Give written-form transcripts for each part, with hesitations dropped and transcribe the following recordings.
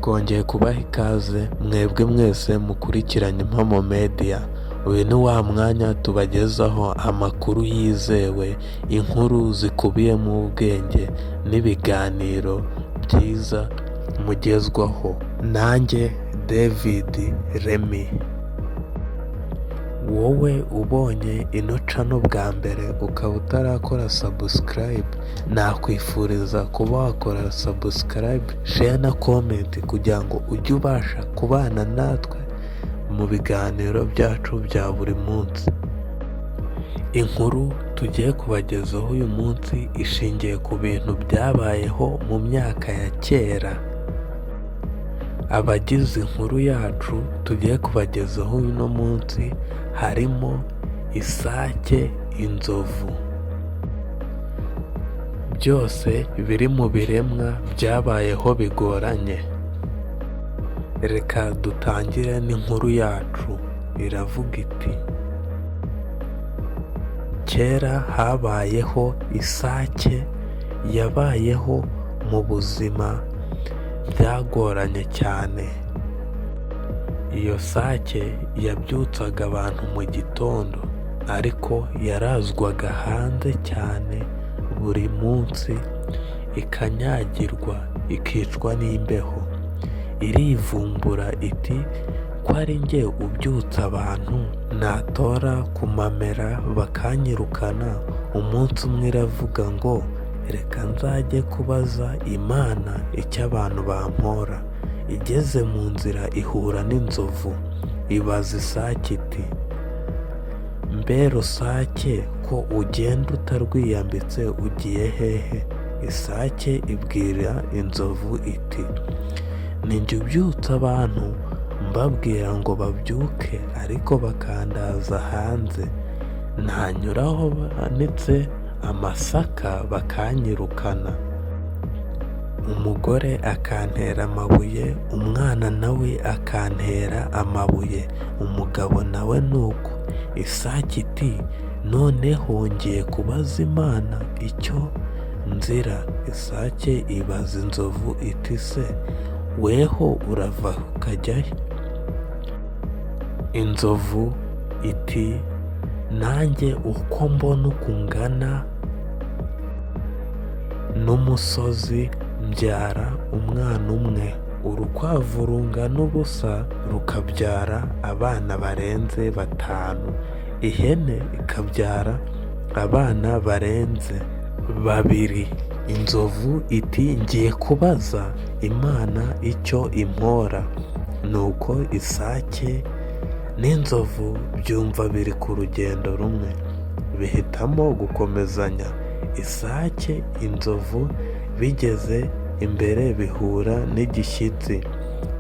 Twongeye kubaha ikaze mwebwe mwese mukurikiranye Impamo Media. Uyu ni wa mwanya tubagezaho amakuru yizewe, inkuru zikubiyemo ubwenge n'ibiganiro byiza mugezwaho nanjye David Remy. Wowe ubonye ino channel bwa mbere ukaba utarakora subscribe, nakwifuriza kuba wakora subscribe, share na comment kugira ngo ujye ubasha kubana natwe mu biganiro byacu bya buri munsi. Inkuru tugiye kubagezaho uyu munsi ishingiye ku bintu byabayeho mu myaka ya kera. Abagize inkuru yacu tugiye kubagezaho uno munsi harimo isake, inzovu, byose biri mu biremwa byabayeho bigoranye. Reka dutangire n'inkuru yacu iravuga iti: Kera habayeho isake yabayeho mu buzima byagoranye cyane. Iyo sake yabyutsaga abantu mu gitondo ariko yarazwaga hanze cyane buri munsi, ikanyagirwa ikicwa n'imbeho. Irivumbura iti: "Ko ari njye ubyutsa abantu, natora ku mamera bakanyirukana." Umunsi umwe iravuga ngo: "Reka nzajye kubaza Imana icyo abantu bampora." Igeze mu nzira ihura n'inzovu, ibaza isake iti: "Mbe rusake, ko ugenda utarwiyambitse, ugiye hehe?" Isake ibwira inzovu iti: "Ni njye ubyutsa abantu mbabwira ngo babyuke, ariko bakandaza hanze, nanyura aho banitse amasaka bakanyirukana, umugore akantera amabuye, umwana nawe akantera amabuye, umugabo nawe ni uko." Isake iti: "Noneho ngiye kubaza Imana icyo nzira." Isake ibaza inzovu iti: "Se weho urava ukajya he?" Inzovu iti: "Nanjye uko mbona uku ungana n'umusozi mbyara umwana umwe, urukwavu rungana ubusa rukabyara abana barenze batanu, ihene ikabyara abana barenze babiri." Inzovu iti: "Ngiye kubaza Imana icyo impora." Nuko isake n'inzovu byumva biri ku rugendo rumwe, bihitamo gukomezanya. Isake, inzovu bigeze imbere bihura n'igishyitsi.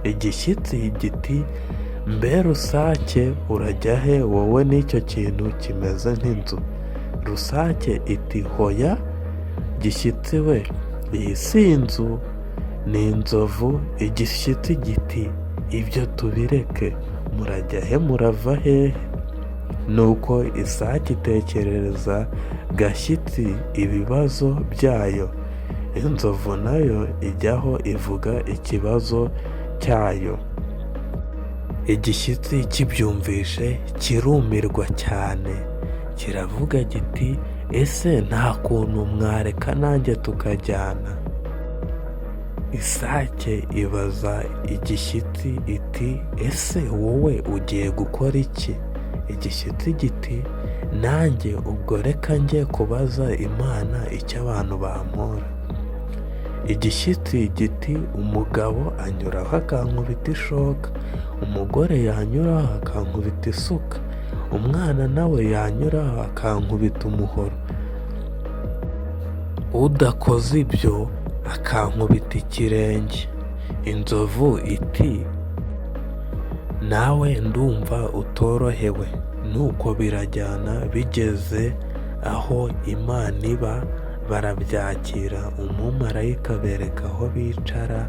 Igishyitsi giti: "Mbe rusake, urajya he wowe n'icyo kintu kimeze nk'inzu?" Rusake iti: "Hoya gishyitsi we, iyi si inzu, ni inzovu." Igishyitsi giti: "Ibyo tubireke, murajya he, murava hehe?" Nuko isake itekerereza Gashyitsi ibibazo byayo, inzovu nayo ijyaho ivuga ikibazo cyayo. Igishyitsi kibyumvishe kirumirwa cyane, kiravuga giti: "Ese nta kuntu mwareka nanjye tukajyana?" Isake ibaza igishyitsi iti: "Ese wowe ugiye gukora iki?" Igishyitsi giti: "Nanjye ubwo reka njye kubaza Imana icyo abantu bampora." Igishyitsi giti: "Umugabo anyuraho akankubita ishoka, umugore yanyuraho akankubita isuka, umwana nawe yanyuraho akankubita umuhoro, udakoze ibyo akankubita ikirenge." Inzovu iti: "Nawe ndumva utorohewe." Nuko birajyana, bigeze aho Imana iba barabyakira, umumarayika abereka aho bicara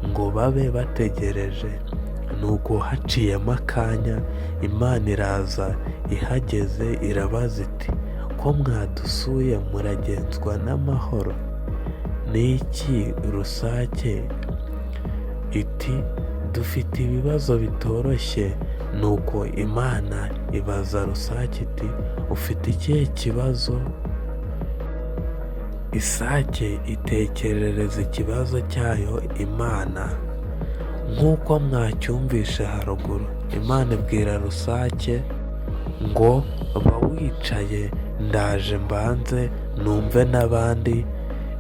ngo babe bategereje. Nuko haciyemo akanya Imana iraza, ihageze irabaza iti: "Ko mwadusuye, muragenzwa n'amahoro? Ni iki rusake Iti: "Dufite ibibazo bitoroshye." Nuko Imana ibaza Rusake iti: "Ufite ikihe kibazo?" Isake itekerereza ikibazo cyayo Imana nk'uko mwacyumvishe haruguru. Imana ibwira Rusake ngo: "Ba wicaye, ndaje mbanze numve n'abandi."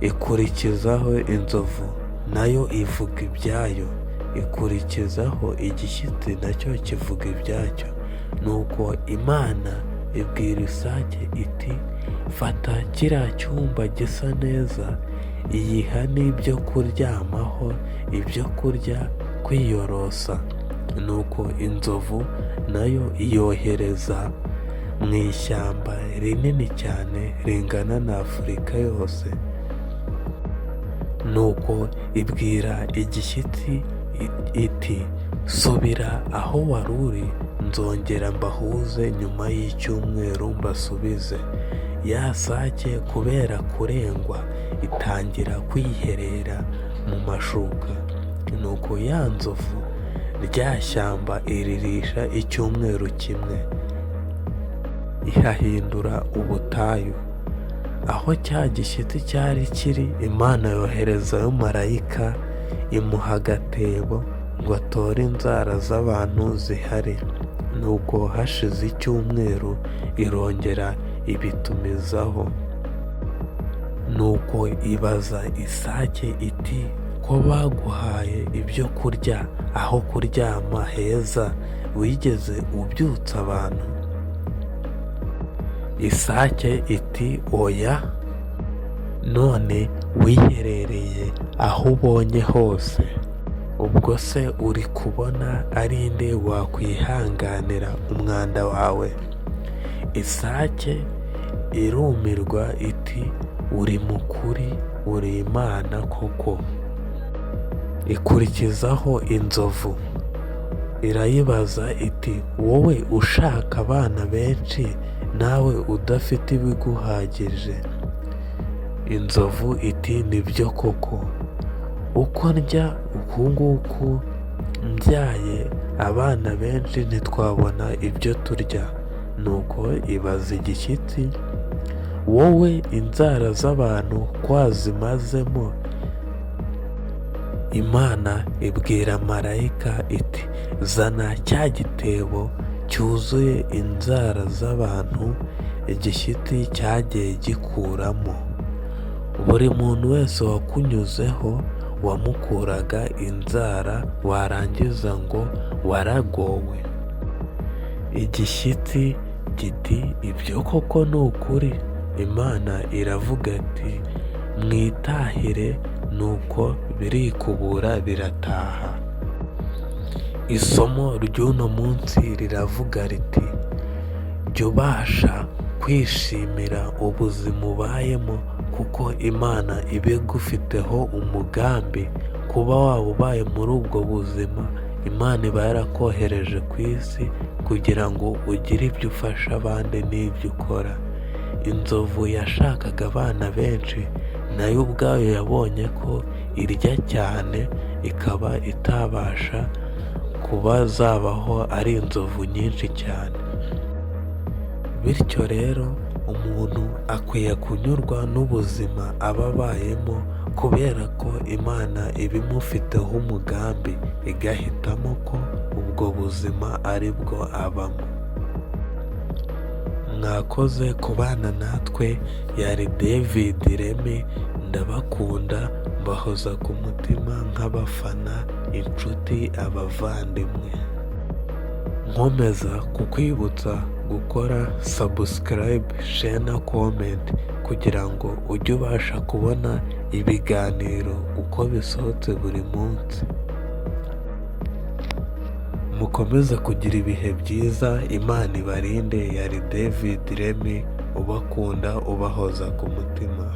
Ikurikizaho inzovu, nayo ivuga ibyayo. Ikurikizaho igishyitsi, nacyo kivuga ibyacyo. Nuko Imana ibwira Isake iti: "Fata kiriya cyumba gisa neza." Iyiha n'ibyo kuryamaho, ibyo kurya, kwiyorosa. Nuko inzovu nayo iyohereza mu ishyamba rinini cyane ringana na Afurika yose. Nuko ibwira igishyitsi iti: "Subira aho wari uri, nzongera mbahuze nyuma y'icyumweru mbasubize." Ya sake kubera kurengwa itangira kwiherera mu mashuka. Nuko ya nzovu rya shyamba iririsha icyumweru kimwe, ihahindura ubutayu. Aho cya gishyitsi cyari kiri, Imana yoherezayo marayika, imuha agatebo ngo atore inzara z'abantu zihari. Nuko hashize icyumweru irongera ibitumizaho. Nuko ibaza isake iti: "Ko baguhaye ibyo kurya, aho kuryama heza, wigeze ubyutsa abantu?" Isake iti: "Oya." "None wiherereye aho ubonye hose, ubwo se uri kubona ari nde wakwihanganira umwanda wawe?" Isake irumirwa iti: "Uri mukuri, uri Imana koko." Ikurikizaho inzovu, irayibaza iti: "Wowe ushaka abana benshi, nawe udafite ibiguhagije?" Inzovu iti: "Nibyo koko, uko ndya uku nguku, mbyaye abana benshi ntitwabona ibyo turya." Nuko ibaza igishyitsi: "Wowe inzara z'abantu ko wazimazemo?" Imana ibwira marayika iti: "Zana cya gitebo cyuzuye inzara z'abantu igishyitsi cyagiye gikuramo. Buri muntu wese wakunyuzeho wamukuraga inzara, warangiza ngo waragowe." Igishyitsi kiti: "Ibyo koko ni ukuri." Imana iravuga iti: "Mwitahire." Nuko birikubura birataha. Isomo ry'uno munsi riravuga riti: jya ubasha kwishimira ubuzima ubayemo, kuko Imana iba igufiteho umugambi. Kuba waba ubaye muri ubwo buzima, Imana iba yarakohereje ku isi kugira ngo ugire ibyo ufasha abandi n'ibyo ukora. Inzovu yashakaga abana benshi, nayo ubwayo yabonye ko irya cyane, ikaba itabasha kuba zabaho ari inzovu nyinshi cyane. Bityo rero umuntu akwiye kunyurwa n'ubuzima aba abayemo, kubera ko Imana iba imufiteho umugambi, igahitamo ko ubwo buzima ari bwo abamo. Mwakoze kubana natwe, yari David Remy, ndabakunda, mbahoza ku mutima nk'abafana, inshuti, abavandimwe. Nkomeza kukwibutsa gukora subscribe, share na comment kugira ngo ujye ubasha kubona ibiganiro uko bisohotse buri munsi. Mukomeze kugira ibihe byiza, Imana ibarinde. Yari David Remy ubakunda, ubahoza ku mutima.